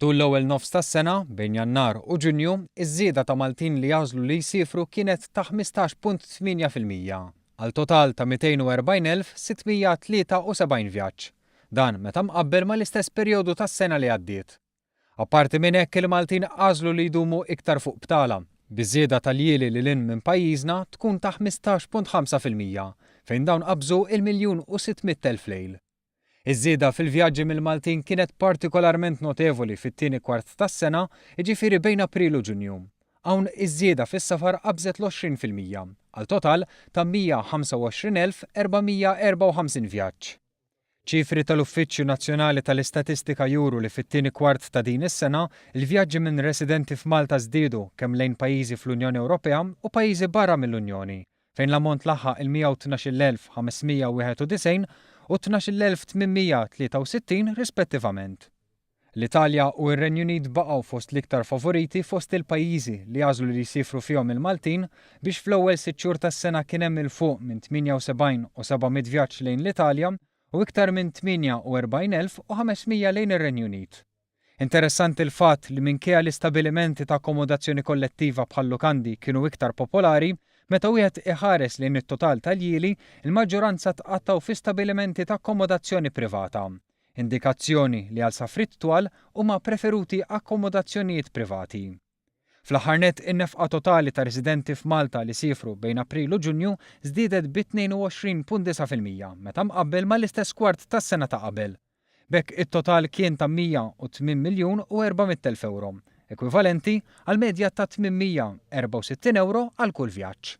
Tul l-ewwel nofs tas-sena, bejn Jannar u Ġunju, iż-żieda ta' Maltin li għażlu li jsiefru kienet ta' 15.8%, għal total ta' 240,673 vjaġġ. Dan meta mqabbel mal-istess perjodu tas-sena li għaddiet. Apparti minn hekk il-Maltin għażlu li jdumu iktar fuq btala, biż-żieda ta' ljieli lil hinn minn pajjiżna tkun ta' 15.5%, fejn dawn qabżu il-miljun u 600,000 lejl. Iż-żieda fil-vjaġġi mill-Maltin kienet partikolarment notevoli fit-tieni kwart tas-sena, jiġifieri bejn April u Ġunju. Hawn iż-żieda fis-safar qabżet l-20%, għal total ta' 125,454 vjaġġ. Ċifri tal-Uffiċċju Nazzjonali tal-Istatistika juru li fit-tieni kwart ta' din is-sena, il-vjaġġi minn residenti f'Malta żdiedu kemm lejn pajjiżi fl-Unjoni Ewropea u pajjiżi barra mill-Unjoni, fejn l-ammont laħaq il-112,591 u 12,863 rispettivament. L-Italja u r-Renju Unit baqgħu fost l-iktar favoriti fost il-pajjiżi li għażlu li jsiefru fihom il-Maltin biex fl-ewwel sitt xhur tas-sena kien hemm 'il fuq minn 78 u 700 vjaġġ lejn l-Italja u iktar minn 48,500 lejn ir-Renju Unit. Interessanti l-fatt li minkejja li stabilimenti ta' akkomodazzjoni kollettiva bħal lukandi kienu iktar popolari, meta wieħed iħares lejn it-total tal-ljieli, il-maġġoranza tqattgħu fi stabilimenti ta' akkomodazzjoni privata. Indikazzjoni li għal safriet twal huma preferuti akkomodazzjonijiet privati. Fl-aħħar nett, in-nefqa totali ta' residenti f'Malta li siefru bejn April u Ġunju żdiedet bi 22.9% meta mqabbel mal-istess kwart tas-sena ta' qabel. B'hekk it-total kien ta' 108 miljun u 400 elf ewro, ekwivalenti għal medja ta' 864 ewro għal kull vjaġġ.